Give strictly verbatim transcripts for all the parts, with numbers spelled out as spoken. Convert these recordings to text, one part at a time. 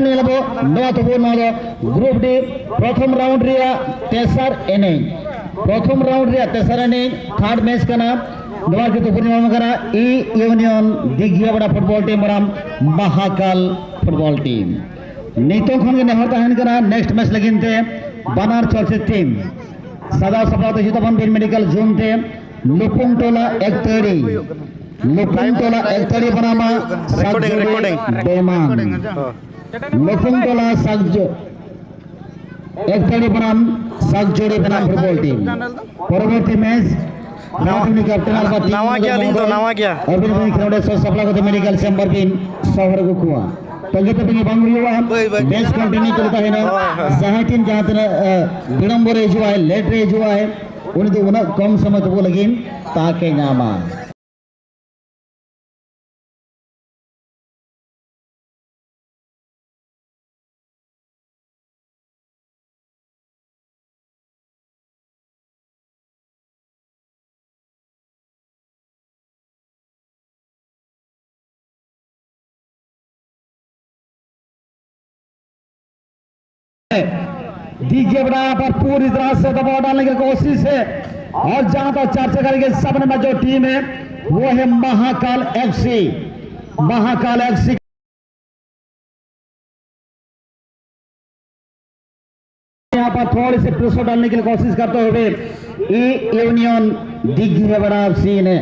ᱧᱮᱞᱟᱵᱚ ᱱᱚᱣᱟ ᱛᱟᱵᱚ, ᱱᱚᱣᱟ ᱫᱚ ᱜᱨᱩᱯ ᱰᱤ ᱯᱨᱚᱛᱷᱚᱢ ᱨᱟᱣᱩᱱᱰ ᱨᱮᱭᱟᱜ ᱛᱮᱥᱟᱨ ᱮᱱᱮᱡ, ᱯᱨᱚᱛᱷᱚᱢ ᱨᱟᱣᱩᱱᱰ ᱨᱮᱭᱟᱜ ᱛᱮᱥᱟᱨ ᱮᱱᱮᱡ, ᱛᱷᱟᱨᱰ ᱢᱮᱪ ᱠᱟᱱᱟ᱾ ᱱᱚᱣᱟ ᱜᱮ ᱛᱟᱵᱚ ᱧᱟᱢ ᱠᱟᱱᱟ ᱤ ᱤᱭᱩᱱᱤᱭᱚᱱ ᱫᱤᱜᱷᱤᱭᱟᱵᱟᱲᱟ ᱯᱷᱩᱴᱵᱚᱞ ᱴᱤᱢ ᱵᱚᱱᱟᱢ ᱢᱟᱦᱟᱠᱟᱞ ᱯᱷᱩᱴᱵᱚᱞ ᱴᱤᱢ᱾ ᱱᱤᱛᱚᱜ ᱠᱷᱚᱱ ᱜᱮ ᱱᱮᱦᱚᱨ ᱛᱟᱦᱮᱱ ᱠᱟᱱᱟ ᱱᱮᱠᱥᱴ ᱢᱮᱪ ᱞᱟᱹᱜᱤᱫ ᱛᱮ ᱵᱟᱱᱟᱨ ᱪᱚᱨᱪᱤᱛ ᱴᱤᱢ ᱥᱟᱡᱟᱣ ᱥᱟᱯᱲᱟᱣ ᱛᱮ ᱦᱤᱡᱩᱜ ᱛᱟᱵᱚᱱ ᱵᱤᱱ ᱢᱮᱰᱤᱠᱮᱞ ᱡᱳᱱ ᱛᱮ᱾ ᱞᱩᱯᱩᱝ ᱴᱚᱞᱟ ᱮᱠᱛᱟᱹᱲᱤ, ᱞᱩᱯᱩᱝ ᱴᱚᱞᱟ ᱮᱠᱛᱟᱹᱲᱤ ᱵᱟᱱᱟᱢᱟ ᱨᱮᱠᱚᱨᱰᱤᱝ, ᱥᱟᱜᱡᱩᱲᱤ ᱨᱮᱠᱚᱨᱰᱤᱝ᱾ ᱵᱮᱢᱟᱱ᱾ ᱞᱩᱯᱩᱝ ᱴᱚᱞᱟ ᱥᱟᱜᱡᱩ ᱮᱠᱛᱟᱹᱲᱤ ᱵᱟᱱᱟᱢ ᱥᱟᱜᱡᱩᱲᱤ ᱵᱟᱱᱟᱢ ᱯᱷᱩᱴᱵᱚᱞ ᱴᱤᱢ᱾ ᱯᱚᱨᱚᱵᱚᱨᱛᱤ ᱢᱮᱪ ᱱᱟᱣᱟ, ᱱᱟᱣᱟ ᱜᱮᱭᱟ ᱟᱹᱞᱤᱧ ᱫᱚ, ᱱᱟᱣᱟ ᱜᱮᱭᱟ᱾ ᱟᱹᱵᱤᱱ ᱵᱤᱱ ᱠᱷᱮᱞᱳᱰ ᱥᱟᱡᱟᱣ ᱥᱟᱯᱲᱟᱣ ᱠᱟᱛᱮ ᱢᱮᱰᱤᱠᱮᱞ ᱪᱮᱢᱵᱟᱨ ᱵᱤᱱ ᱥᱚᱦᱚᱨ ᱟᱹᱜᱩ ᱠᱚᱣᱟ᱾ ᱛᱟᱺᱜᱤ ᱛᱟᱺᱜᱤ ᱵᱟᱝ ᱦᱩᱭᱩᱜᱼᱟ᱾ ᱦᱳᱭ, ᱦᱳᱭ᱾ ᱢᱮᱪ ᱠᱚᱱᱴᱤᱱᱤᱭᱩ ᱪᱟᱹᱞᱩ ᱛᱟᱦᱮᱱᱟ᱾ ᱦᱳᱭ, ᱦᱳᱭ᱾ ᱡᱟᱦᱟᱸᱭ ᱴᱤᱢ ᱡᱟᱦᱟᱸ ᱛᱤᱱᱟᱹᱜ, ᱮ, ᱵᱤᱲᱚᱢᱵᱚ ᱨᱮ ᱦᱤᱡᱩᱜ ᱟᱭ, ᱞᱮᱴ ᱨᱮ ᱦᱤᱡᱩᱜ ᱟᱭ, ᱩᱱᱤ ᱫᱚ ᱩᱱᱟᱹᱜ ᱠᱚᱢ ᱥᱚᱢᱚᱭ ᱛᱮᱵᱚ ᱞᱟᱹᱜᱤᱫ ᱛᱟᱠ ᱮ ᱧᱟᱢᱟ᱾ दिग्गे बड़ा पर पूरी तरह से दबाव डालने की कोशिश है, और जहां तक चर्चा करेंगे, सामने में जो टीम है, वो है महाकाल एफसी। महाकाल एफसी यहाँ पर थोड़ी सी प्रेशर डालने की कोशिश करते हुए ई यूनियन दिग्गे बड़ा एफसी ने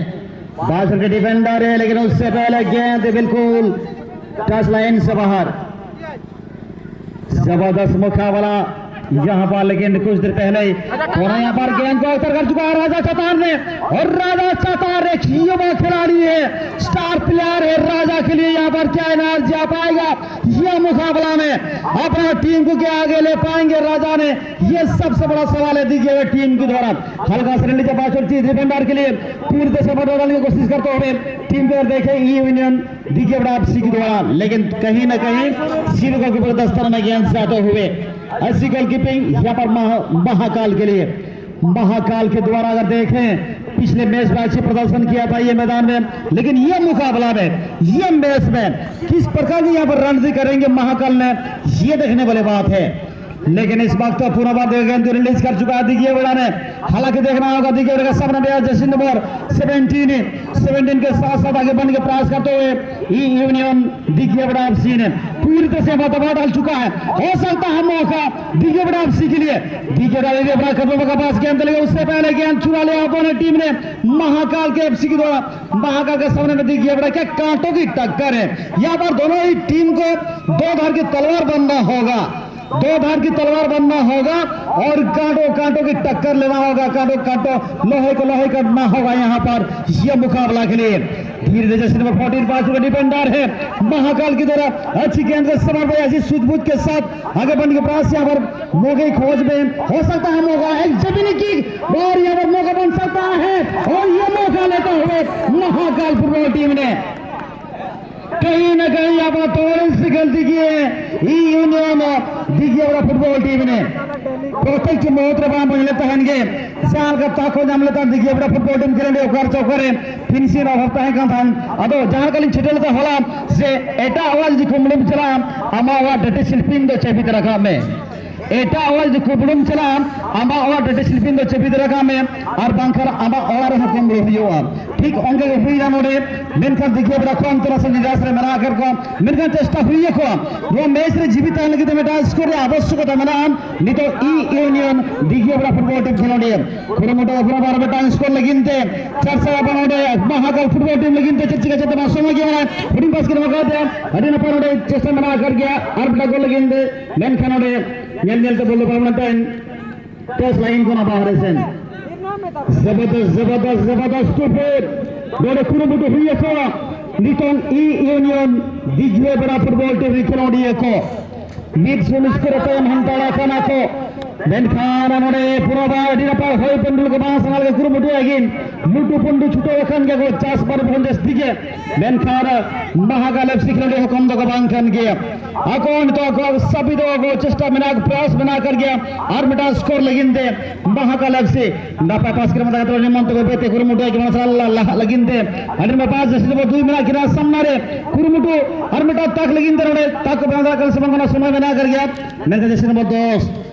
बाजर के डिफेंडर है, लेकिन उससे पहले गेंद बिल्कुल टच लाइन से बाहर। जबरदस्त मुकाबला यहाँ पर, लेकिन कुछ देर पहले ही कोना यहाँ पर गेंद को अख्तर कर चुका है राजा चतार ने, और राजा चतार एक युवा खिलाड़ी है, स्टार प्लेयर है राजा के लिए। यहाँ पर क्या एनआरजी आ पाएगा यह मुकाबला में, अपना टीम को क्या आगे ले पाएंगे राजा ने, ये सबसे बड़ा सवाल है। देखिए टीम के द्वारा हल्का सा रिलीज पास चीज डिफेंडर के लिए पूरी तरह से बटोर डालने की कोशिश करते हुए टीम को देखे ई यूनियन दिग्गे बड़ा एफसी के द्वारा, लेकिन कहीं ना कहीं सीधे गोलकीपर दस्तर में गेंद से आते हुए ऐसी गोलकीपिंग यहाँ पर महा-, महाकाल के लिए, महाकाल के द्वारा अगर देखें पिछले मैच में अच्छे प्रदर्शन किया था ये मैदान में, लेकिन ये मुकाबला में, ये मैच में किस प्रकार की यहाँ पर रणनीति करेंगे महाकाल ने, ये देखने वाली बात है। लेकिन इस वक्त तो पूरा बार गेंद रिलीज कर चुका है दिघियाबड़ा ने। हालांकि देखना होगा दिघियाबड़ा का सामने में जर्सी नंबर सेवनटीन, सेवनटीन के साथ साथ आगे बढ़ने के प्रयास करते हुए ई यूनियन दिघियाबड़ा एफसी ने पूरी तरह से दबा डाल चुका है। हो सकता है मौका दिघियाबड़ा एफसी के लिए। दिघियाबड़ा एरिया बड़ा खतरों का पास गेंद लेगा, उससे पहले गेंद चुरा लिया अपोनेंट टीम ने महाकाल के एफसी के द्वारा। महाकाल के सामने में दिघियाबड़ा के कांटों की टक्कर है। यहाँ पर दोनों ही टीम को दो धार की तलवार बनना होगा, दो धार की तलवार बनना होगा और कांटों कांटों की टक्कर लेना होगा। कांटों कांटों, लोहे को लोहे करना होगा यहाँ पर यह मुकाबला के लिए। धीरे धीरे जर्सी नंबर फोर्टीन पास का डिफेंडर है महाकाल की तरफ। अच्छी गेंद का समर्पण, ऐसी सूझबूझ के साथ आगे बढ़ने के प्रयास। यहाँ पर मौके की खोज में हो सकता है मौका, एक जमीनी किक और यहाँ पर मौका बन सकता है और ये मौका लेते हुए महाकाल फुटबॉल टीम ने कहीं ना कहीं यहाँ पर थोड़ी सी गलती की है ई यूनियन दिघियाबड़ा फुटबॉल टीम ने। ᱯᱨᱚᱛᱮᱠ ᱢᱩᱦᱩᱨᱛ ᱨᱮ ᱵᱟᱝ ᱵᱚᱱ ᱧᱮᱞᱮᱫ ᱛᱟᱦᱮᱱ ᱜᱮ, ᱡᱟᱦᱟᱸ ᱞᱮᱠᱟ ᱛᱟᱠ ᱠᱚ ᱧᱟᱢ ᱞᱮᱫᱟ ᱫᱤᱜᱷᱤᱭᱟᱵᱟᱲᱟ ᱯᱷᱩᱴᱵᱚᱞ ᱴᱤᱢ ᱠᱷᱮᱞᱳᱰᱤᱭᱟᱹ ᱚᱠᱟᱨᱮ ᱪᱚ ᱚᱠᱟᱨᱮ ᱯᱷᱤᱱᱤᱥᱤᱝ ᱚᱵᱷᱟᱵ ᱛᱟᱦᱮᱸ ᱠᱟᱱ ᱛᱟᱦᱮᱸᱫ᱾ ᱟᱫᱚ ᱡᱟᱦᱟᱸ ᱞᱮᱠᱟ ᱞᱤᱧ ᱪᱷᱤᱴᱟᱹᱣ ᱞᱮᱫᱟ ᱦᱚᱞᱟ ᱥᱮ ᱮᱴᱟᱜ ᱚᱲᱟᱜ ᱡᱩᱫᱤ ᱠᱩᱢᱵᱽᱲᱩᱢ ᱪᱟᱞᱟᱜᱼᱟ, ᱟᱢᱟᱜ ᱚᱲᱟᱜ ᱰᱟᱹᱴᱤ ᱥᱤᱞᱯᱤᱧ ᱫᱚ ᱪᱟᱹᱵᱤ ᱛᱟᱨᱟ ᱠᱟᱜ ᱢᱮ᱾ ᱮᱴᱟᱜ ᱚᱲᱟᱜ ᱡᱩᱫᱤ ᱠᱩᱢᱵᱽᱲᱩᱢ ᱪᱟᱞᱟᱜᱼᱟ, ᱟᱢᱟᱜ ᱚᱲᱟᱜ ᱰᱟᱹᱴᱤ ᱥᱤᱞᱯᱤᱧ ᱫᱚ ᱪᱟᱹᱵᱤ ᱛᱟᱨᱟ ᱠᱟᱜ ᱢᱮ, ᱟᱨ ᱵᱟᱝᱠᱷᱟᱱ ᱟᱢᱟᱜ ᱚᱲᱟᱜ ᱨᱮᱦᱚᱸ ᱠᱩᱢᱵᱽᱲᱩ ᱦᱩᱭᱩᱜᱼᱟ᱾ ᱴᱷᱤᱠ ᱚᱱᱠᱟ ᱜᱮ ᱦᱩᱭᱱᱟ ᱱᱚᱰᱮ, ᱢᱮᱱᱠᱷᱟᱱ ᱫᱤᱜᱷᱤᱭᱟᱵᱟᱲᱟ ᱠᱷᱚᱱ ᱛᱚᱨᱟ ᱥᱮ ᱱᱤᱨᱟᱥ ᱨᱮ ᱢᱮᱱᱟᱜ ᱟᱠᱟᱫ ᱠᱚᱣᱟ, ᱢᱮᱱᱠᱷᱟᱱ ᱪᱮᱥᱴᱟ ᱦᱩᱭ ᱟᱠᱚᱣᱟ ᱱᱚᱣᱟ ᱢᱮᱪ ᱨᱮ ᱡᱤᱣᱤ ᱛᱟᱦᱮᱱ ᱞᱟᱹᱜᱤᱫ ᱛᱮ ᱢᱤᱫᱴᱟᱝ ᱥᱠᱳᱨ ᱨᱮᱭᱟᱜ ᱟᱵᱚᱥᱭᱚᱠᱚᱛᱟ ᱢᱮᱱᱟᱜᱼᱟ᱾ ᱱᱤᱛᱚᱜ E union Dighiyabara football team ᱠᱷᱮᱞᱳᱰᱤᱭᱟᱹ ᱠᱩᱨᱩᱢᱩᱴᱩ ᱟᱵᱨᱟᱵᱟᱨ ᱢᱤᱫᱴᱟᱝ ᱥᱠᱳᱨ ᱞᱟᱹᱜᱤᱫ ᱛᱮ ᱪᱟᱨᱥᱟ ᱟᱵᱟᱱ ᱚᱸᱰᱮ ᱢᱟᱦᱟᱠᱟᱞ ᱯᱷᱩᱴᱵᱚᱞ ᱴᱤᱢ ᱞᱟᱹᱜᱤᱫ ᱛᱮ ᱪᱮᱫ ᱪᱤᱠᱟ ᱪᱮᱫ ᱵᱟᱝ ᱥᱚᱢᱚᱭ ᱜᱮ ᱢᱮᱱᱟᱜᱼᱟ᱾ ᱦᱩᱰᱤᱧ ᱯᱟᱥ ᱠᱟᱱᱟ ᱚᱠᱟᱛᱮ ᱟᱹᱰᱤ ᱱᱟᱯᱟᱭ ᱱᱚᱰᱮ ᱪᱮᱥᱴᱟ ᱢᱮᱱᱟᱜ ᱟᱠᱟᱫ ᱜᱮᱭᱟ ᱟᱨ ᱢᱤᱫᱴᱟᱝ ᱜᱳᱞ ᱞᱟᱹᱜᱤᱫ ᱛᱮ, ᱢᱮᱱᱠᱷᱟᱱ ᱚᱸᱰᱮ ᱧᱮᱞ ᱧᱮᱞ ᱛᱮ ᱵᱚᱞ ᱫᱚ ᱵᱟᱝ ᱢᱮᱱᱛᱮ ᱴᱚᱥ ᱞᱟᱭᱤᱱ ᱠᱷᱚᱱ ᱟᱵᱟᱨ ᱦᱟᱨᱮ ᱥᱮᱱ ᱡᱚᱵᱚᱨᱫᱚᱥ ᱡᱚᱵᱚᱨᱫᱚᱥ ᱡᱚᱵᱚᱨᱫᱚᱥ ᱥᱴᱚᱯᱮᱡ ᱱᱚᱰᱮ ᱠᱩᱨᱩᱢᱩᱴᱩ ᱦᱩᱭ ᱟᱠᱟᱱᱟ᱾ ᱱᱤᱛᱚᱝ E union Dighiyabara football team ᱨᱤᱱ ᱠᱷᱮᱞᱳᱰᱤᱭᱟᱹ ᱠᱚ ᱢᱤᱫ ᱥᱩᱱ ᱥᱠᱳᱨ ᱛᱟᱭᱚᱢ ᱦᱟᱱᱛᱟᱲ ᱟᱠᱟᱱᱟ ᱠᱚ᱾ ᱢᱮᱱᱠᱷᱟᱱ ᱱᱚᱰᱮ ᱯᱩᱨᱟᱹ ᱵᱟ ᱟᱹᱰᱤ ᱱᱟᱯᱟᱭ ᱦᱚᱭ ᱯᱟᱹᱱᱰᱩᱞ ᱠᱚ ᱵᱟᱝ ᱥᱟᱸᱜᱷᱟᱨ ᱜᱮ ᱠᱩᱨᱩᱢᱩᱴᱩᱭᱟ ᱠᱤᱱ, ᱞᱩᱴᱩ ᱯᱩᱱᱰᱩ ᱪᱷᱩᱴᱟᱹᱣ ᱟᱠᱟᱱ ᱜᱮᱭᱟ ᱠᱚ ᱪᱟᱥ ᱵᱟᱨ ᱵᱚᱱ ᱡᱟᱹᱥᱛᱤ ᱜᱮ᱾ ᱢᱮᱱᱠᱷᱟᱱ ᱢᱟᱦᱟᱠᱟᱞ ᱮᱯᱷ ᱥᱤ ᱠᱷᱮᱞᱳᱰᱤ ᱦᱚᱯᱚᱱ ᱫᱚᱠᱚ ᱵᱟᱝ ᱠᱟᱱ ᱜᱮᱭᱟ᱾ ᱟᱠᱚ ᱱᱤᱛᱚᱜ ᱟᱠᱚᱣᱟᱜ ᱥᱟᱵᱤᱫᱚᱜ ᱟᱠᱚ ᱪᱮᱥᱴᱟ ᱢᱮᱱᱟᱜ, ᱯᱨᱚᱭᱟᱥ ᱢᱮᱱᱟᱜ ᱟᱠᱟᱫ ᱜᱮᱭᱟ᱾ ᱟᱨ ᱢᱤᱫᱴᱟᱝ ᱥᱠᱳᱨ ᱞᱟᱹᱜᱤᱫ ᱛᱮ ᱢᱟᱦᱟᱠᱟᱞ ᱮᱯᱷ ᱥᱤ ᱱᱟᱯᱟᱭ ᱯᱟᱥ ᱠᱤᱨᱤᱧ ᱠᱟᱛᱮ ᱱᱤᱢᱚᱱᱛᱚ ᱵᱮᱵᱮ ᱛᱮ ᱠᱩᱨᱩᱢᱩᱴᱩ ᱟᱠᱚ ᱢᱟᱨᱥᱟᱞ ᱞᱟᱦᱟᱜ ᱞᱟᱹᱜᱤᱫ ᱛᱮ᱾ ᱟᱹᱰᱤ ᱱᱟᱯᱟᱭ ᱯᱟᱥ ᱡᱟᱹᱥᱛᱤ ᱱᱚᱢᱵᱚᱨ ᱫᱩᱭ ᱢᱮᱱᱟᱜ ᱠᱤᱱᱟ ᱥᱟᱢᱱᱟ ᱨᱮ ᱠᱩᱨᱩᱢᱩᱴᱩ ᱟᱨ ᱢᱤᱫᱴᱟᱝ ᱛᱟᱠ ᱞᱟᱹᱜᱤᱫ ᱛᱮ ᱱᱚᱰᱮ ᱛᱟᱠ ᱠᱚ ᱵᱮᱱᱟᱣ ᱫᱟᱲᱮᱭᱟᱜ ᱠᱟᱱᱟ ᱥᱮ ᱵᱟᱝ, ᱚᱱᱟ ᱥᱚᱢᱚᱭ ᱢᱮᱱᱟᱜ ᱟᱠᱟᱫ ᱜᱮᱭᱟ᱾ ᱢᱮᱱᱠᱷᱟᱱ ᱡᱟᱹᱥᱛᱤ ᱱᱚᱢᱵᱚᱨ ᱫᱚᱥ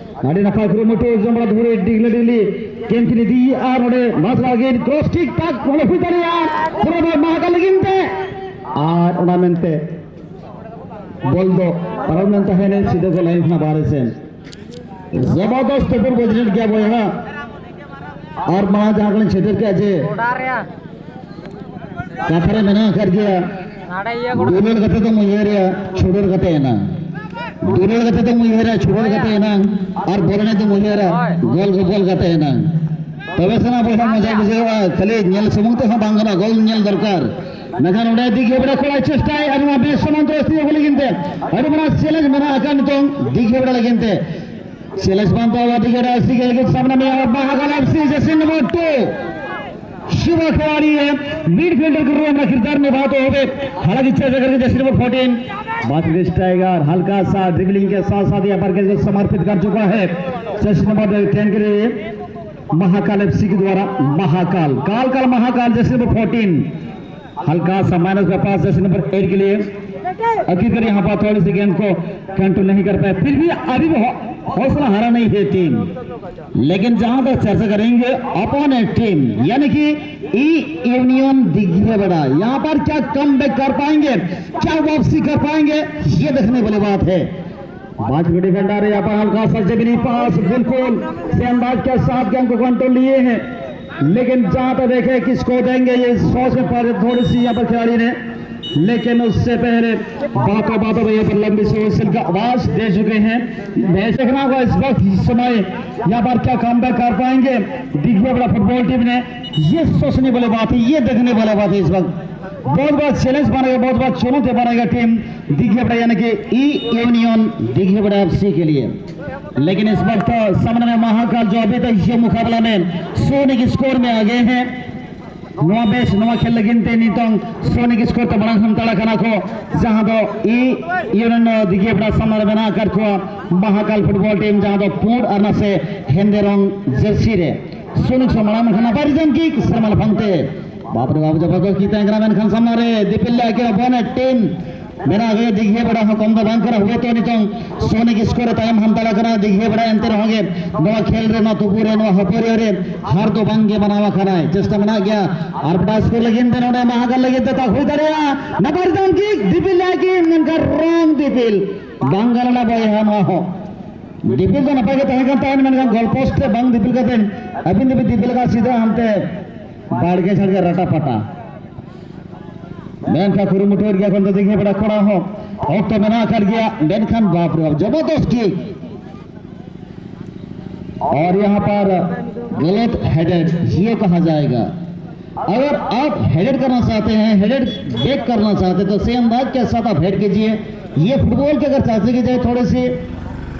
ᱟᱹᱰᱤ ᱱᱟᱯᱟᱭ ᱠᱩᱨᱩᱢᱩᱴᱩ ᱡᱚᱢ ᱵᱟᱲᱟ ᱫᱷᱩᱲᱤ ᱰᱤᱜᱽᱞᱤ ᱰᱤᱜᱽᱞᱤ ᱠᱮᱢ ᱠᱷᱮᱞ ᱤᱫᱤᱭᱮᱫᱼᱟ᱾ ᱱᱚᱰᱮ ᱢᱟᱥ ᱞᱟᱹᱜᱤᱫ ᱠᱨᱚᱥ ᱠᱤᱠ ᱛᱟᱠ ᱱᱚᱰᱮ ᱦᱩᱭ ᱫᱟᱲᱮᱭᱟᱜᱼᱟ ᱯᱩᱨᱟᱹ ᱢᱟᱦᱟᱠᱟᱞ ᱞᱟᱹᱜᱤᱫ ᱛᱮ᱾ ᱟᱨ ᱚᱱᱟ ᱢᱮᱱᱛᱮ ᱵᱚᱞ ᱫᱚ ᱯᱟᱨᱚᱢ ᱞᱮᱱ ᱛᱟᱦᱮᱸᱱᱟ ᱥᱤᱫᱷᱟᱹ ᱜᱳᱞ ᱞᱟᱭᱤᱱ ᱠᱷᱚᱱᱟᱜ ᱵᱟᱦᱨᱮ ᱥᱮᱱ᱾ ᱡᱚᱵᱚᱨᱫᱚᱥᱛ ᱛᱩᱯᱩᱨ ᱵᱟᱹᱡᱽᱨᱮᱴ ᱜᱮᱭᱟ ᱵᱚᱭᱦᱟ᱾ ᱟᱨ ᱢᱟᱲᱟᱝ ᱡᱟᱦᱟᱸ ᱠᱚᱞᱤᱧ ᱥᱮᱴᱮᱨ ᱠᱮᱫᱼᱟ ᱡᱮ ᱠᱟᱛᱷᱟ ᱨᱮ ᱢᱮᱱᱟᱜ ᱟᱠᱟᱫ ᱜᱮᱭᱟ, ᱫᱩᱞᱟᱹᱲ ᱠᱟᱛᱮ ᱫᱚᱢ ᱩᱭᱦᱟᱹᱨᱟ ᱪᱷᱩᱰᱟᱹᱨ ᱠᱟᱛᱮ ᱮᱱᱟᱝ᱾ ᱫᱩᱞᱟᱹᱲ ᱠᱟᱛᱮ ᱫᱚᱢ ᱩᱭᱦᱟᱹᱨᱟ ᱪᱷᱩᱰᱟᱹᱨ ᱠᱟᱛᱮ ᱮᱱᱟᱝ, ᱟᱨ ᱵᱚᱞ ᱮᱱᱮᱡ ᱫᱚᱢ ᱩᱭᱦᱟᱹᱨᱟ ᱜᱚᱞ ᱜᱚᱯᱚᱞ ᱠᱟᱛᱮ ᱮᱱᱟᱝ᱾ ᱛᱚᱵᱮ ᱥᱮᱱᱟ ᱵᱚᱭᱦᱟ ᱢᱚᱡᱟ ᱵᱩᱡᱷᱟᱹᱣᱟ, ᱠᱷᱟᱹᱞᱤ ᱧᱮᱞ ᱥᱩᱢᱩᱝ ᱛᱮᱦᱚᱸ ᱵᱟᱝ ᱜᱟᱱᱚᱜᱼᱟ, ᱜᱚᱞ ᱧᱮᱞ ᱫᱚᱨᱠᱟᱨ᱾ ᱢᱮᱱᱠᱷᱟᱱ ᱚᱸᱰᱮ ᱫᱤᱜᱷᱤ ᱦᱮᱵᱲᱟ ᱠᱚᱲᱟᱭ ᱪᱮᱥᱴᱟᱭᱮᱫᱼᱟ, ᱱᱚᱣᱟ ᱵᱮᱥ ᱥᱚᱢᱟᱱ ᱛᱮ ᱥᱛᱤ ᱟᱹᱜᱩ ᱞᱟᱹᱜᱤᱫ ᱛᱮ ᱟᱹᱰᱤ ᱢᱟᱨᱟᱝ ᱪᱮᱞᱮᱧᱡᱽ ᱢᱮᱱᱟᱜ ᱟᱠᱟᱫ ᱱᱤᱛᱚᱝ ᱫᱤᱜᱷᱤ ᱦᱮᱵᱲᱟ ᱞᱟᱹᱜᱤᱫ ᱛᱮ᱾ ᱪᱮᱞᱮᱧᱡᱽ ᱵᱟᱝ ᱛᱟᱣᱟ ᱫᱤᱜᱷᱤ ᱦᱮᱵᱲᱟ ᱥᱤ ᱜᱮ ᱞᱟᱹᱜᱤᱫ ᱥᱟᱢᱱᱟ ᱢᱮ ᱟᱨ ᱢᱟᱦᱟᱠᱟᱞ ᱮᱯᱷ ᱥᱤ ᱡᱟᱹᱨᱥᱤ ᱱᱚᱢᱵᱚᱨ ᱴᱩ शुभ खिलाड़ी है, मिडफील्डर के रूप में अपना किरदार निभाते हुए, हालांकि छह जगह के जैसे नंबर फोर्टीन बात स्ट्राइकर हल्का सा ड्रिबलिंग के साथ साथ यहाँ पर खेल को समर्पित कर चुका है। जैसे नंबर टेन के लिए महाकाल एफसी के द्वारा महाकाल काल काल महाकाल जैसे नंबर फोर्टीन हल्का सा माइनस में पास जैसे नंबर एट के लिए आखिरकार यहाँ पर थोड़ी सी गेंद को कंट्रोल नहीं कर पाए, फिर भी अभी भी हौ- हौसला हारा नहीं है टीम। लेकिन जहां तक चर्चा करेंगे अपोनेंट टीम यानी कि ई यूनियन दिघेबड़ा यहाँ पर क्या कमबैक कर पाएंगे, क्या वापसी कर पाएंगे, ये देखने वाली बात है। बाज को डिफेंडर है यहाँ पर हल्का सा जमीनी पास बिल्कुल से अंदाज के साथ गेंद को कंट्रोल लिए हैं, लेकिन जहां तक देखे किसको देंगे ये सोच में पड़ थोड़ी सी यहाँ पर खिलाड़ी ने। लेकिन उससे पहले बातों बातों में यहाँ पर लंबी सी whistle का आवाज दे चुके हैं। मैं देखना होगा इस वक्त इस समय यहाँ पर क्या कमबैक कर पाएंगे दिघेबड़ा फुटबॉल टीम ने। ये सोचने वाली बात है, ये देखने वाली बात है इस वक्त। बहुत बड़ा चैलेंज बनेगा, बहुत बड़ा चुनौती बनेगा टीम दीघेबड़ा यानी कि ई यूनियन दीघेबड़ा एफसी के लिए। लेकिन इस वक्त सामने में महाकाल जो अभी तक ये मुकाबला में सोने की स्कोर में आगे हैं। ᱱᱚᱣᱟ ᱵᱮᱥ ᱱᱚᱣᱟ ᱠᱷᱮᱞ ᱞᱟᱹᱜᱤᱫ ᱛᱮ ᱱᱤᱛᱚᱝ ᱥᱳᱱᱤᱠ ᱥᱠᱳᱨ ᱛᱮ ᱢᱟᱲᱟᱝ ᱦᱟᱱᱛᱟᱲ ᱠᱟᱱᱟ ᱠᱚ, ᱡᱟᱦᱟᱸ ᱫᱚ ᱤ ᱤᱭᱩᱱᱤᱭᱚᱱ ᱫᱤᱜᱷᱤᱭᱟᱯᱟᱲᱟ ᱥᱟᱢᱱᱟ ᱨᱮ ᱢᱮᱱᱟᱜ ᱟᱠᱟᱫ ᱠᱚᱣᱟ ᱢᱟᱦᱟᱠᱟᱞ ᱯᱷᱩᱴᱵᱚᱞ ᱴᱤᱢ, ᱡᱟᱦᱟᱸ ᱫᱚ ᱯᱩᱸᱰ ᱟᱨ ᱱᱟᱥᱮ ᱦᱮᱸᱫᱮ ᱨᱚᱝ ᱡᱟᱹᱨᱥᱤ ᱨᱮ᱾ ᱥᱳᱱᱤᱠ ᱥᱚ ᱢᱟᱲᱟᱝ ᱢᱮᱱᱠᱷᱟᱱ ᱱᱟᱯᱟᱭ ᱨᱤᱡᱟᱱ ᱠᱤᱠ ᱥᱮᱨᱢᱟ ᱞᱟᱯᱷᱟᱝ ᱛᱮ ᱵᱟᱯᱨᱮ ᱵᱟᱯ ᱡᱚᱵᱚᱨᱫᱚᱥ ᱠᱤᱠ ᱛᱟᱦᱮᱸ ᱠᱟᱱᱟ, ᱢᱮᱱᱠᱷᱟᱱ ᱥᱟᱢᱱᱟ ᱨᱮ ᱫᱤᱯᱤᱞ ᱞᱮ ᱟᱹᱠᱤᱱ ᱚᱯᱚᱱᱮᱱᱴ ᱴᱤᱢ ᱢᱮᱱᱟᱜ ᱜᱮ ᱫᱤᱜᱷᱤᱭᱟᱯᱟᱲᱟ ᱦᱚᱸ ᱠᱚᱢ ᱫᱚ ᱵᱟᱝ ᱠᱟᱱᱟ᱾ ᱦᱩᱭᱛᱚ ᱱᱤᱛᱚᱝ ᱥᱳᱱᱤᱠ ᱥᱠᱳᱨ ᱨᱮ ᱛᱟᱭᱚᱢ ᱦᱟᱱᱛᱟᱲ ᱠᱟᱱᱟ ᱫᱤᱜᱷᱤᱭᱟᱯᱟᱲᱟ, ᱮᱱᱛᱮ ᱨᱮᱦᱚᱸ ᱜᱮ ᱱᱚᱣᱟ ᱠᱷᱮᱞ ᱨᱮ ᱱᱚᱣᱟ ᱛᱩᱯᱩ ᱨᱮ ᱱᱚᱣᱟ ᱦᱟᱹᱯᱟᱹᱨᱤᱭᱟᱹ ᱨᱮ ᱦᱟᱨ ᱫᱚ ᱵᱟᱝ ᱜᱮ ᱢᱟᱱᱟᱣ ᱟᱠᱟᱱᱟᱭ᱾ ᱪᱮᱥᱴᱟ ᱢᱮᱱᱟᱜ ᱜᱮᱭᱟ ᱟᱨ ᱵᱟᱰᱟᱭ ᱥᱠᱳᱨ ᱞᱟᱹᱜᱤᱫ ᱛᱮ ᱱᱚᱰᱮ ᱢᱟᱦᱟᱠᱟᱞ ᱞᱟᱹᱜᱤᱫ ᱛᱮ ᱛᱟᱠ ᱦᱩᱭ ᱫᱟᱲᱮᱭᱟᱜᱼᱟ᱾ ᱱᱟᱯᱟᱭ ᱨᱤᱡᱟᱱ ᱠᱤᱠ ᱫᱤᱯᱤᱞ ᱞᱮ ᱟᱹᱠᱤᱱ, ᱢᱮᱱᱠᱷᱟᱱ ᱨᱚᱝ ᱫᱤᱯᱤᱞ ᱵᱟᱝ ᱜᱟᱱ ᱞᱮᱱᱟ ᱵᱚᱭᱦᱟ ᱱᱚᱣᱟ ᱦᱚᱸ᱾ ᱫᱤᱯᱤᱞ ᱫᱚ ᱱᱟᱯᱟᱭ ᱜᱮ ᱛᱟᱦᱮᱸ ᱠᱟᱱ ᱛᱟᱦᱮᱸᱫ, ᱢᱮᱱᱠᱷᱟᱱ ᱜᱳᱞ ᱯᱳᱥᱴ ᱨᱮ ᱵᱟᱝ ᱫᱤᱯᱤᱞ ᱠᱟᱛᱮ ᱟᱹᱵᱤᱱ ᱫᱚᱵᱤᱱ ᱫᱤᱯᱤᱞ ᱟᱠᱟᱫ ᱥᱤᱫᱷᱟᱹ ᱦᱟᱱᱛᱮ ᱵᱟᱲᱜᱮ ᱡᱷᱟᱲᱜᱮ ᱨᱟᱴᱟ ᱯᱟᱴᱟ᱾ ᱢᱮᱱᱠᱷᱟᱱ ᱠᱩᱨᱩᱢᱩᱴᱩᱭᱮᱫ ᱜᱮᱭᱟ ᱠᱚ ᱫᱤᱜᱷᱤᱭᱟᱯᱟᱲᱟ ᱠᱚᱲᱟ ᱦᱚᱸ, ᱚᱠᱛᱚ ᱢᱮᱱᱟᱜ ᱟᱠᱟᱫ ᱜᱮᱭᱟ, ᱢᱮᱱᱠᱷᱟᱱ ᱵᱟᱯ ᱨᱮ ᱵᱟᱯ ᱡᱚᱵᱚᱨᱫᱚᱥ ᱠᱤᱠ᱾ और यहाँ पर गलत हेडेड ये कहा जाएगा। अगर आप हेडेड करना चाहते हैं, हेडेड बैक करना चाहते हैं, तो सेम अंदाज के साथ आप हेड कीजिए। ये फुटबॉल की अगर चर्चा की जाए थोड़ी सी,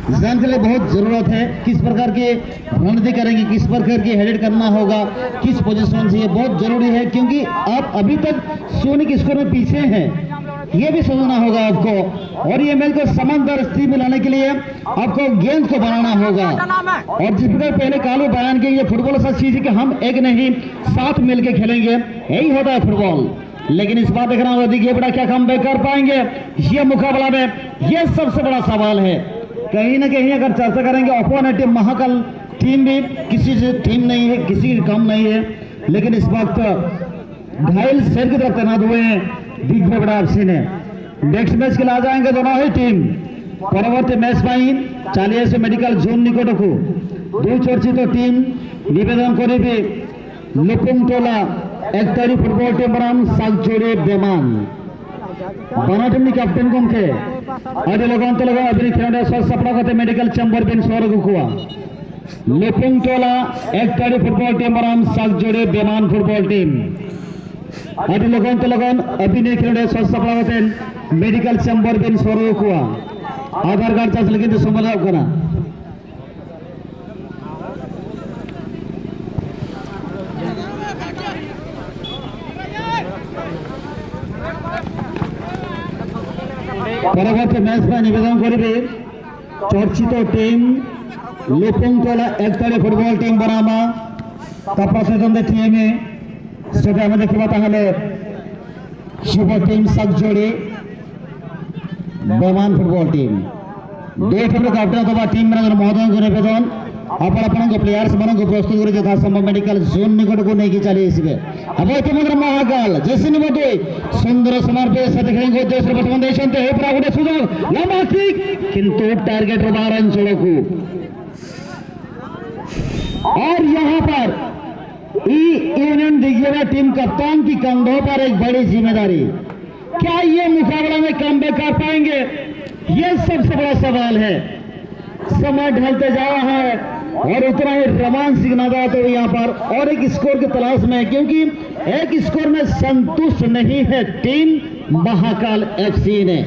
जान के लिए बहुत ज़रूरत है, किस प्रकार की रणनीति करेंगे, किस प्रकार की हेडेड करना होगा, किस पोजीशन से, ये बहुत ज़रूरी है, क्योंकि आप अभी तक सोनिक स्कोर में पीछे हैं, ये भी समझना होगा आपको। और ये मैच को समानता स्थिति में लाने के लिए आपको गेंद को बनाना होगा। और जिस प्रकार पहले कालू बयान किए, ये फुटबॉल ऐसा चीज है कि हम एक नहीं, साथ मिलके खेलेंगे, यही होता है फुटबॉल। लेकिन इस बार देखना होगा, देखिए बड़ा क्या कमबैक कर पाएंगे ये मुकाबला में, ये सबसे बड़ा सवाल है। कहीं ना कहीं अगर चर्चा करेंगे, अपोनेंट टीम महाकाल टीम भी किसी से टीम नहीं है, किसी की कम नहीं है, लेकिन इस वक्त घायल सर की तरफ तैनात हुए हैं दिग्विजय बड़ा एफसी ने। नेक्स्ट मैच के लिए आ जाएंगे दोनों ही टीम। পরবর্তী ম্যাচ ପାଇଁ ଚାଲି ଆସିବେ ମେଡିକାଲ ଜୋନ୍ ନିକଟକୁ। ଦୁଇ ଚର୍ଚ୍ଚିତ ଟିମ୍ ନିବେଦନ କରିବେ, ᱞᱩᱯᱩᱝ ᱴᱚᱞᱟ ᱮᱠᱛᱟᱲᱤ ᱯᱷᱩᱴᱵᱚᱞ ᱴᱤᱢ ᱵᱚᱱᱟᱢ ᱥᱟᱜᱡᱳᱲᱤ ᱵᱮᱢᱟᱱ᱾ ᱵᱟᱱᱟᱨ ᱴᱤᱢ ᱨᱤᱱᱤᱡ ᱠᱮᱯᱴᱮᱱ ᱜᱚᱢᱠᱮ ᱟᱹᱰᱤ ᱞᱚᱜᱚᱱ ᱛᱮ ᱞᱚᱜᱚᱱ ᱟᱹᱵᱤᱱ ᱠᱷᱮᱞᱳᱰ ᱨᱮ ᱥᱟᱹᱛ ᱥᱟᱯᱲᱟᱣ ᱠᱟᱛᱮ ᱢᱮᱰᱤᱠᱟᱞ ᱪᱮᱢᱵᱟᱨ ᱵᱤᱱ ᱥᱚᱦᱚᱨ ᱟᱹᱜᱩ ᱠᱚᱣᱟ᱾ ᱞᱩᱯᱩᱝ ᱴᱚᱞᱟ ᱮᱠᱛᱟᱲᱤ ᱯᱷᱩᱴᱵᱚᱞ ᱴᱤᱢ ᱵᱚᱱᱟᱢ ᱥᱟᱜᱡᱳᱲᱤ ᱵᱮᱢᱟᱱ ᱯᱷᱩᱴᱵᱚᱞ ᱴᱤᱢ᱾ ᱟᱹᱰᱤ ᱞᱚᱜᱚᱱ ᱛᱮ ᱞᱚᱜᱚᱱ ᱟᱹᱵᱤᱱ ᱱᱤᱭᱟᱹ ᱠᱷᱮᱞᱳᱰ ᱨᱮ ᱥᱟᱡᱟᱣ ᱥᱟᱯᱲᱟᱣ ᱠᱟᱛᱮ ᱢᱮᱰᱤᱠᱮᱞ ᱪᱮᱢᱵᱟᱨ ᱵᱤᱱ ᱥᱚᱫᱚᱨ ᱠᱚᱣᱟ᱾ ᱟᱫᱷᱟᱨ ᱠᱟᱨᱰ ᱪᱟᱥ ᱞᱟᱹᱜᱤᱫ ᱛᱮ ᱥᱚᱢᱚᱭ ᱞᱟᱜᱟᱜ ᱠᱟᱱᱟ᱾ পরবর্তী ম্যাচ নিবেদন করিবে চর্চিত টিম লুপুংতলা একতারে ফুটবল টিম বনাম কাপ্পা সেতন্তে টিমে। সেটা আমাদের খেলা তাহলে শুভ টিম সাকজোড়ি বেমান ফুটবল টিম। দুই টিম ক্যাপ্টেন অথবা টিম ম্যানেজার মহোদয়কে নিবেদন, ଆପଣ ଆପଣଙ୍କ ପ୍ଲେୟାର୍ସ ମାନଙ୍କୁ ପ୍ରସ୍ତୁତ କରି ଯଥାସମ୍ଭବ ମେଡିକାଲ ଜୋନ୍ ନିକଟକୁ ନେଇକି ଚାଲି ଆସିବେ। अब इतिमध्ये महाकाल जैसे निबोधोय सुंदर समर्पे सदखेंगो देश प्रथम देशंते हे प्रागुडे सुजोग लंबा किक, किंतु टारगेट बारन सड़कू। और यहाँ पर ई यूनियन दिग्गेरा टीम कप्तान की कंधों पर एक बड़ी जिम्मेदारी। क्या ये मुकाबला में कमबैक कर पाएंगे? ये सबसे बड़ा सवाल है। समय ढलते जा रहा है और उतना ही रोमांस नजर आता है यहाँ पर, और एक स्कोर की तलाश में है, क्योंकि एक स्कोर में संतुष्ट नहीं है टीम महाकाल एफसी ने।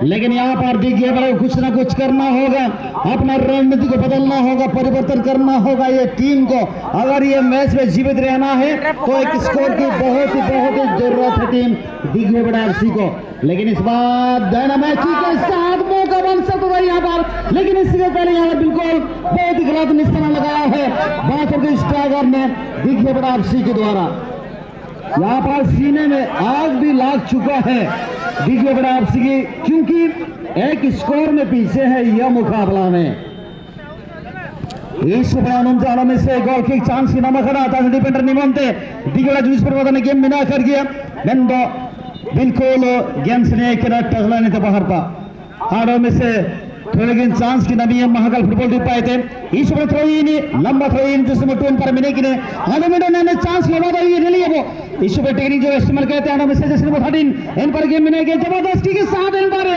लेकिन यहाँ पर देखिए, बड़ा कुछ ना कुछ करना होगा, अपना रणनीति को बदलना होगा, परिवर्तन करना होगा ये टीम को। अगर ये मैच में जीवित रहना है तो एक स्कोर की बहुत ही, बहुत ही जरूरत है टीम दिग्विजय एफसी को। लेकिन इस बार डायनामाइट के साथ मौका बन सकता था यहाँ पर, लेकिन इससे पहले यहाँ पर बिल्कुल बहुत ही गलत निशाना लगाया है बासर के स्ट्राइकर ने दिग्विजय एफसी के द्वारा। यहाँ पर सीने में आग भी लाग चुका है दिग्विजय एफसी की, क्योंकि एक स्कोर में पीछे है यह मुकाबला में। ᱤᱥ ᱵᱟᱲᱟ ᱱᱚᱱᱛᱮ ᱟᱞᱚᱢ ᱮᱥᱮ ᱜᱳᱞ ᱠᱤᱠ ᱪᱟᱱᱥ ᱧᱟᱢ ᱟᱠᱟᱫᱟ ᱛᱟᱡ ᱰᱤᱯᱮᱱᱰᱟᱨ ᱱᱤᱢᱚᱱᱛᱮ ᱫᱤᱜᱚᱲᱟ ᱡᱩᱥ ᱯᱚᱨᱵᱚᱛᱟᱱ ᱜᱮᱢ ᱢᱮᱱᱟᱜ ᱟᱠᱟᱫ ᱜᱮᱭᱟ᱾ ᱢᱮᱱᱫᱚ ᱵᱤᱞᱠᱩᱞ ᱜᱮᱢ ᱥᱮᱱᱮ ᱠᱟᱱᱟ ᱴᱟᱜᱞᱟᱱᱤ ᱛᱮ ᱵᱟᱦᱟᱨ ᱯᱟ ᱟᱨᱚᱢ ᱮᱥᱮ ᱛᱷᱚᱲᱟ ᱜᱮ ᱪᱟᱱᱥ ᱠᱤᱱᱟ ᱱᱤᱭᱟᱹ ᱢᱟᱦᱟᱜᱟᱞ ᱯᱷᱩᱴᱵᱚᱞ ᱴᱤᱯ ᱯᱟᱭᱛᱮ ᱤᱥ ᱵᱟᱲᱟ ᱛᱷᱚᱲᱟ ᱤᱱᱤ ᱞᱟᱢᱵᱟ ᱛᱷᱚᱲᱟ ᱤᱱᱤ ᱡᱩᱥ ᱢᱚᱴᱩᱱ ᱯᱟᱨ ᱢᱮᱱᱮ ᱠᱤᱱᱮ ᱟᱫᱚ ᱢᱮᱰᱚ ᱱᱮ ᱪᱟᱱᱥ ᱞᱚᱵᱟ ᱫᱚ ᱤᱭᱟᱹ ᱨᱮᱞᱤ ᱟᱵᱚ ᱤᱥ ᱵᱟᱲᱟ ᱴᱮᱠᱱᱤᱠ ᱡᱚ ᱤᱥᱛᱮᱢᱟᱞ ᱠᱟᱛᱮ ᱟᱨᱚᱢ ᱮᱥᱮ ᱡᱟᱥᱤᱱ ᱵᱚ ᱛᱷᱟᱰᱤᱱ ᱮᱱ ᱯᱟᱨ ᱜᱮᱢ ᱢᱮᱱᱟᱜ ᱜᱮ ᱡᱟᱵᱟᱨᱫᱚᱥᱛ ᱠᱤ ᱥᱟᱛ ᱮᱱ ᱯᱟᱨ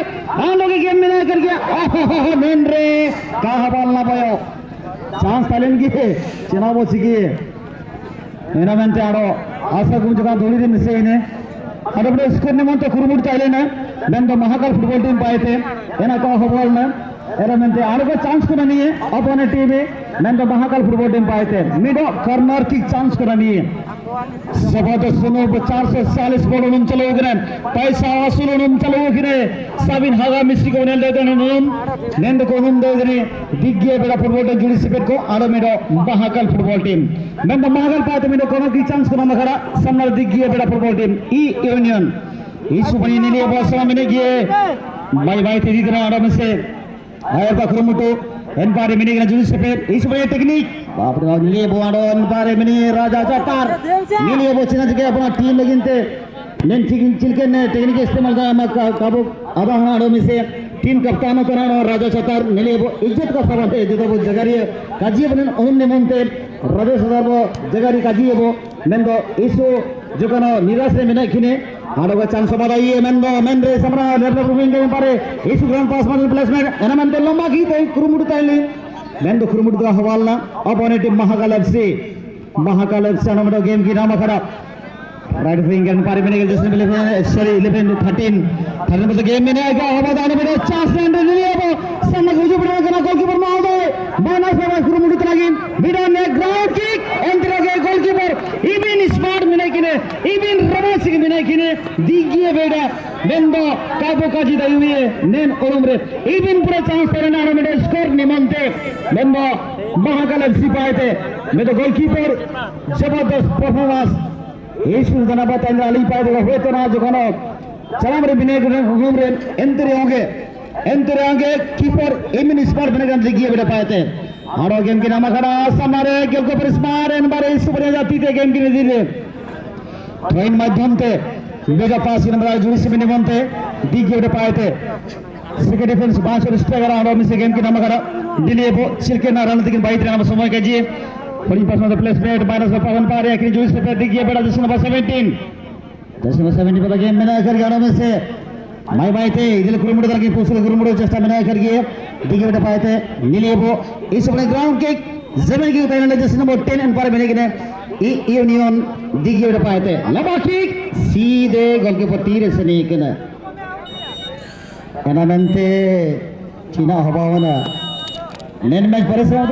ᱟᱢ ᱞᱚᱜᱮ ᱜᱮᱢ ᱢᱮᱱᱟᱜ ᱠᱟᱱ ᱜᱮᱭᱟ᱾ ᱚᱦᱚᱦᱚ, ᱢᱮᱱ ᱨᱮ ᱠᱟᱦᱟᱵᱟᱞ ᱱᱟ ᱵᱚᱭᱚ᱾ ᱪᱟᱱᱥ ᱛᱟᱞᱮᱱ ᱜᱮ, ᱪᱮᱱᱟᱣ ᱵᱚ ᱪᱤᱠᱟᱹᱭᱟ? ᱮᱱᱟ ᱢᱮᱱᱛᱮ ᱟᱨᱚ ᱟᱥᱟ ᱠᱚ ᱡᱚᱠᱷᱚᱱ ᱫᱷᱩᱲᱤ ᱨᱮ ᱢᱮᱥᱟᱭᱮᱱᱟ, ᱟᱫᱚ ᱵᱚᱞᱮ ᱥᱠᱳᱨ ᱱᱤᱢᱚᱱᱛᱮ ᱠᱩᱨᱩᱢᱩᱴᱩ ᱛᱟᱦᱮᱸ ᱞᱮᱱᱟ, ᱢᱮᱱᱫᱚ ᱢᱟᱦᱟᱠᱟᱞ ᱯᱷᱩᱴᱵᱚᱞ ᱴᱤᱢ ᱯᱟᱭᱛᱮ ᱮᱱᱟ ᱠᱚ ᱦᱚᱵᱚᱞ ᱱᱟ᱾ ᱮᱱᱟ ᱢᱮᱱᱛᱮ ᱟᱨᱚ ᱠᱚ ᱪᱟᱱᱥ ᱠᱚ ᱱᱤᱭᱮ ᱚᱯᱚᱱᱮᱱᱴ ᱴᱤᱢ ᱨᱮ, ᱢᱮᱱᱫᱚ ᱢᱟᱦᱟᱠᱟᱞ ᱯᱷᱩᱴᱵᱚᱞ ᱴᱤᱢ ᱯᱟᱭᱛᱮ ᱢᱤᱫᱚᱜ ᱠᱚᱨᱱᱟᱨ ᱠᱤᱠ ᱪᱟᱱᱥ ᱠᱚ ᱱᱤᱭᱮ ᱥᱟᱵᱟᱫ ᱥᱩᱱᱩ ᱪᱟᱨᱥᱚ ᱪᱟᱞᱤᱥ ᱵᱚᱞ ᱩᱱᱩᱢ ᱪᱟᱞᱩ ᱠᱟᱱᱟ, ᱯᱟᱭᱥᱟ ᱟᱥᱩᱞ ᱩᱱᱩᱢ ᱪᱟᱞᱩ ᱠᱟᱱᱟ᱾ ᱥᱟᱵᱤᱱ ᱦᱟᱜᱟ ᱢᱤᱥᱤ ᱠᱚ ᱧᱮᱞ ᱫᱮ ᱩᱱᱩᱢ, ᱢᱮᱱᱫᱚ ᱠᱚ ᱩᱱᱩᱢ ᱫᱮ ᱠᱟᱱᱟ᱾ ᱫᱤᱜᱽᱜᱤᱭᱟ ᱵᱮᱲᱟ ᱯᱷᱩᱴᱵᱚᱞ ᱴᱤᱢ ᱡᱩᱲᱤ ᱥᱤᱯᱮᱴ ᱠᱚ ᱟᱨᱚ ᱢᱤᱫᱚᱜ ᱢᱟᱦᱟᱠᱟᱞ ᱯᱷᱩᱴᱵᱚᱞ ᱴᱤᱢ, ᱢᱮᱱᱫᱚ ᱢᱟᱦᱟᱠᱟᱞ ᱯᱟᱭᱛᱮ ᱢᱤᱫᱚᱜ ᱠᱚᱨᱱᱟᱨ ᱠᱤᱠ ᱪᱟᱱᱥ ᱠᱚ ᱱᱟᱢ ᱠᱟᱱᱟ᱾ ᱥᱟᱢᱱᱟ ᱫᱤᱜᱽᱜᱤᱭᱟ ᱵᱮᱲᱟ ᱯᱷᱩᱴᱵᱚᱞ ᱴᱤᱢ ᱤ ᱤᱭᱩᱱᱤᱭᱚᱱ ᱤᱥᱩ ᱵᱟᱹᱱᱤ ᱱᱤᱞᱤᱭᱟ ᱵᱚᱞ ᱥᱟᱢᱟ ᱢᱮᱱᱟᱜ ᱜᱮ, ᱵᱟᱭ ᱵᱟᱭ ᱛᱮ ᱤᱫᱤ ᱠᱟᱱᱟ ᱟᱨᱚ ᱢᱮᱥᱮ ᱟᱭᱟᱨ ᱵᱟ ᱠᱩᱨᱩᱢᱩᱴᱩ, ᱮᱱᱯᱟᱨᱮ ᱢᱮᱱᱮ ᱠᱟᱱᱟ ᱡᱩᱨᱤ ᱥᱮᱯᱮ, ᱤᱥ ᱵᱟᱭ ᱴᱮᱠᱱᱤᱠ, ᱵᱟᱯ ᱨᱮ ᱵᱟᱯ, ᱱᱤᱞᱤᱭᱟ ᱵᱚ ᱟᱰᱚ, ᱮᱱᱯᱟᱨᱮ ᱢᱮᱱᱮ ᱨᱟᱡᱟ ᱪᱟᱛᱟᱨ, ᱱᱤᱞᱤᱭᱟ ᱵᱚ ᱪᱮᱱᱡ ᱜᱮ ᱟᱵᱚᱱᱟ ᱴᱤᱢ ᱞᱟᱹᱜᱤᱫ ᱛᱮ, ᱢᱮᱱ ᱴᱷᱤᱠ ᱪᱤᱞᱠᱮ ᱱᱮ ᱴᱮᱠᱱᱤᱠ ᱤᱥᱛᱮᱢᱟᱞ ᱫᱟ ᱢᱟ ᱠᱟ-, ᱠᱟᱵᱩ, ᱟᱫᱚ ᱦᱟᱱᱟ ᱟᱰᱚ ᱢᱤᱥᱮ, ᱴᱤᱢ ᱠᱟᱯᱛᱟᱱ ᱦᱚᱸ ᱠᱟᱱᱟ ᱱᱚᱣᱟ ᱨᱟᱡᱟ ᱪᱟᱛᱟᱨ, ᱱᱤᱞᱤᱭᱟ ᱵᱚ ᱤᱡᱽᱡᱚᱛ ᱠᱟ ᱥᱟᱵᱟᱱ ᱛᱮ ᱡᱩᱫᱟ ᱵᱚ ᱡᱟᱜᱟᱨᱤᱭᱟᱹ, ᱠᱟᱡᱤ ᱵᱚᱱᱮᱱ ᱚᱦᱩᱢ ᱱᱮᱢᱚᱱ ᱛᱮ, ᱨᱟᱡᱟ ᱪᱟᱛᱟᱨ ᱵᱚ ᱡᱟᱜᱟᱨᱤ ᱠᱟᱡᱤ ᱵᱚ, ᱢᱮᱱᱫᱚ ᱤᱥᱩ ᱡᱚᱠᱷᱚᱱ ᱱᱤᱨᱟᱥ ᱨᱮ ᱢᱮᱱᱟᱜ ᱠᱤᱱᱟᱹ, ᱟᱨ ᱚᱠᱟ ᱪᱟᱱᱥ ᱵᱟᱫᱟ ᱤᱭᱟᱹ ᱢᱮᱱᱫᱚ ᱢᱮᱱ ᱨᱮ ᱥᱟᱢᱨᱟ ᱞᱮᱯ ᱞᱮᱯ ᱨᱩᱢᱤᱝ ᱜᱮ ᱯᱟᱨᱮ ᱤᱥᱩ ᱜᱨᱟᱱᱰ ᱯᱟᱥ ᱢᱟᱱ ᱯᱞᱮᱥᱢᱮᱱᱴ ᱮᱱᱟ ᱢᱮᱱᱛᱮ ᱞᱚᱢᱵᱟ ᱜᱤ ᱛᱮ ᱠᱩᱨᱩᱢᱩᱴᱩ ᱛᱟᱭᱞᱤ, ᱢᱮᱱᱫᱚ ᱠᱩᱨᱩᱢᱩᱴᱩ ᱫᱚ ᱦᱚᱣᱟᱞ ᱱᱟ ᱚᱯᱚᱱᱮᱱᱴ ᱢᱟᱦᱟᱠᱟᱞ ᱮᱯᱷ ᱥᱤ, ᱢᱟᱦᱟᱠᱟᱞ ᱮᱯᱷ ᱥᱤ ᱟᱱᱚ ᱢᱮᱱᱫᱚ ᱜᱮᱢ ᱜᱤ ᱱᱟᱢ ᱟᱠᱟᱫᱟ᱾ ᱨᱟᱭᱤᱴ ᱣᱤᱝ ᱜᱮ ᱯᱟᱨᱮ ᱢᱮᱱᱮ ᱜᱮ ᱡᱟᱥᱴ ᱤᱞᱮᱵᱷᱮᱱ, ᱥᱚᱨᱤ, ᱤᱞᱮᱵᱷᱮᱱ ᱛᱷᱟᱨᱴᱤᱱ, ᱛᱷᱟᱨᱴᱤᱱ ᱵᱚᱞᱛᱮ ᱜᱮᱢ ᱢᱮᱱᱮ ᱟᱭ ᱜᱟ ᱦᱚᱣᱟ ᱫᱟᱱ ᱵᱮᱴᱟ ᱪᱟᱱᱥ ᱞᱮᱱ ᱨᱮ ᱱᱤᱭᱟᱹ ᱵᱚ ᱥᱟᱢᱱᱟ ᱜᱩᱡᱩ ᱵᱮᱴᱟ ᱠᱟᱱᱟ ᱜᱳᱞᱠᱤᱯᱟᱨ ᱢᱟ ᱟᱣᱫᱚ ᱵᱟᱭᱱᱟ ᱥᱮ ᱵᱟᱭ ᱠᱩᱨᱩᱢᱩᱴᱩ ᱛᱟᱞᱟᱜᱤᱱ ᱵᱤᱰᱟ ᱱᱮ ᱜᱨᱟᱣᱩᱱᱰ ᱠᱤᱠ ᱮᱱᱛᱮ ᱨᱮᱜᱮ ᱜᱳᱞᱠᱤᱯᱟᱨ ᱤᱵᱤᱱ ᱥᱢᱟᱨᱴ ᱢᱮᱱᱟᱭ ᱠᱤᱱᱮ, ᱤᱵᱤᱱ ᱨᱚᱢᱚᱡᱽ ᱥᱤᱝ ᱢᱮᱱᱟᱭ ᱠᱤᱱᱮ, ᱫᱤᱜᱤᱭᱮ ᱵᱮᱰᱟ ᱢᱮᱱᱫᱚ ᱠᱟᱵᱚ ᱠᱟᱡᱤ ᱫᱟᱭᱩᱭᱮ ᱱᱮᱱ ᱩᱨᱩᱢ ᱨᱮ ᱤᱵᱤᱱ ᱯᱩᱨᱟᱹ ᱪᱟᱱᱥ ᱛᱟᱦᱮᱸ ᱞᱮᱱᱟ ᱟᱨ ᱢᱤᱫᱴᱮᱱ ᱥᱠᱳᱨ ᱱᱤᱢᱚᱱᱛᱮ ᱢᱮᱱᱫᱚ ᱢᱟᱦᱟᱠᱟᱞ ᱮᱯᱷ ᱥᱤ ᱯᱟᱭᱛᱮ ᱢᱮᱱᱫᱚ ᱜᱳᱞᱠᱤᱯᱟᱨ ᱡᱚᱵᱚᱨᱫᱚᱥᱛ ᱯᱟᱨᱯᱷᱚᱨᱢᱟᱱᱥ ᱤᱥᱩ ᱫᱟᱱᱟ ᱵᱟᱛᱟᱱ ᱟᱞᱤ ᱯᱟᱭᱛᱮ ᱦᱩᱭᱛᱚ ᱱᱟ ᱡᱚᱠᱷᱚᱱ ᱪᱟᱞᱟᱢ ᱨᱮ ᱵᱤᱱᱮ ᱜᱩᱱᱮ ᱩᱨᱩᱢ ᱨᱮ ᱮᱱᱛᱮ ᱨᱮᱦᱚᱸ ᱜᱮ ᱮᱱᱛᱮ ᱨᱮᱦᱚᱸ ᱜᱮ ᱠᱤᱯᱟᱨ ᱮᱢᱤᱱ ᱥᱢᱟᱨᱴ ᱵᱮᱱᱮ ᱜᱟᱱ ᱫᱤᱜᱤᱭᱮ ᱵᱮᱰᱟ ᱯᱟᱭᱛᱮ ᱟᱨᱚ ᱜᱮᱢ ᱠᱤᱱ ᱟᱢᱟ ᱠᱷᱟᱱᱟ ᱥᱟᱢᱱᱟ ᱨᱮ ᱜᱳᱞᱠᱤᱯᱟᱨ ᱥᱢᱟᱨᱴ ᱮᱱ ᱵᱟᱨᱮ ᱤᱥᱩ ᱵᱟᱨᱮ ᱡᱟᱛᱤ ᱛᱮ ᱜᱮᱢ ᱠᱤᱱ ᱤᱫᱤ ᱨᱮ ᱴᱨᱮᱱ ᱢᱟᱫᱽᱫᱷᱚᱢ ᱛᱮ ᱵᱮᱡᱟ ᱯᱟᱥ ᱠᱤᱱ ᱵᱟᱨᱮ ᱡᱩᱲᱤ ᱥᱤᱢᱤᱱ ᱮᱢᱟᱱ ᱛᱮ ᱫᱤᱜᱤᱭᱮ ᱵᱮᱰᱟ ᱯᱟᱭᱛᱮ ᱥᱮᱠᱮᱱᱰ ᱰᱤᱯᱷᱮᱱᱥ ᱵᱟᱝ ᱥᱚᱨ ᱥᱴᱨᱟᱭᱠᱟᱨ ᱟᱨᱚ ᱢᱤᱥᱮ ᱜᱮᱢ ᱠᱤᱱ ᱟᱢᱟ ᱠᱷᱟᱱᱟ ᱫᱤᱞᱤᱭᱮ ᱵᱚ ᱪᱤᱞᱠᱮ ᱱᱟ ᱨᱟᱱ ᱛᱤᱠᱤᱱ ᱵᱟᱭᱤᱛ ᱨᱮ ᱟᱢᱟ ᱥᱚᱢᱚᱭ ᱠᱟᱡᱤ ᱦᱚᱲᱤᱧ ᱯᱟᱥ ᱢᱟ ᱯᱞᱮᱥᱢᱮᱱᱴ ᱢᱟᱭᱱᱟᱥ ᱯᱟᱣᱚᱱ ᱯᱟᱨᱮ ᱟᱠᱤᱱ ᱡᱩᱲᱤ ᱥᱮ ᱫᱤᱜᱤᱭᱮ ᱵᱮᱰᱟ ᱡᱤᱥᱱᱟ ᱵᱟ ᱥᱮᱵᱷᱮᱱᱴᱤᱱ ᱡᱟᱥᱤᱢᱟ ᱥᱮᱵᱷᱮᱱᱴᱤ ᱯᱟᱛᱟ ᱜᱮᱢ ᱢᱮᱱᱟᱜ ᱠᱟᱱ ᱜᱮᱭᱟ, ᱚᱱᱟ ᱢᱮᱥᱮ ᱵᱟᱭ ᱵᱟᱭ ᱛᱮ ᱤᱫᱤ ᱞᱮ ᱠᱩᱨᱩᱢᱩᱴᱩ ᱫᱟᱨᱟ ᱜᱮ ᱯᱩᱥᱩᱞ ᱠᱩᱨᱩᱢᱩᱴᱩ ᱪᱮᱥᱴᱟ ᱢᱮᱱᱟᱜ ᱠᱟᱱ ᱜᱮᱭᱟ᱾ ᱫᱤᱜᱮ ᱵᱮᱴᱟ ᱯᱟᱭ ᱛᱮ ᱱᱤᱞᱤᱭᱟᱹ ᱵᱚ ᱤᱥ ᱵᱚᱞᱮ ᱜᱨᱟᱣᱩᱱᱰ ᱠᱤᱠ Seven ᱜᱮ ᱛᱟᱦᱮᱸ ᱞᱮᱱᱟ, jersey number ten ᱮᱱ ᱯᱟᱨᱮ ᱢᱮᱱᱮ ᱠᱟᱱᱟ, ᱤ ᱤᱭᱩᱱᱤᱭᱚᱱ ᱫᱤᱜᱤᱭᱟᱹᱲ ᱯᱟᱭᱛᱮ ᱞᱟᱵᱟ ᱠᱤᱠ ᱥᱤᱫᱷᱮ ᱜᱳᱞᱠᱤᱯᱟᱨ ᱛᱤᱨᱮ ᱥᱮᱱᱮ ᱠᱟᱱᱟ᱾ ᱚᱱᱟ ᱢᱮᱱᱛᱮ ᱪᱤᱱᱟ ᱦᱚᱵᱟᱣᱱᱟ ᱱᱮᱱ ᱢᱮᱪ ᱯᱟᱨᱮ ᱥᱟᱶ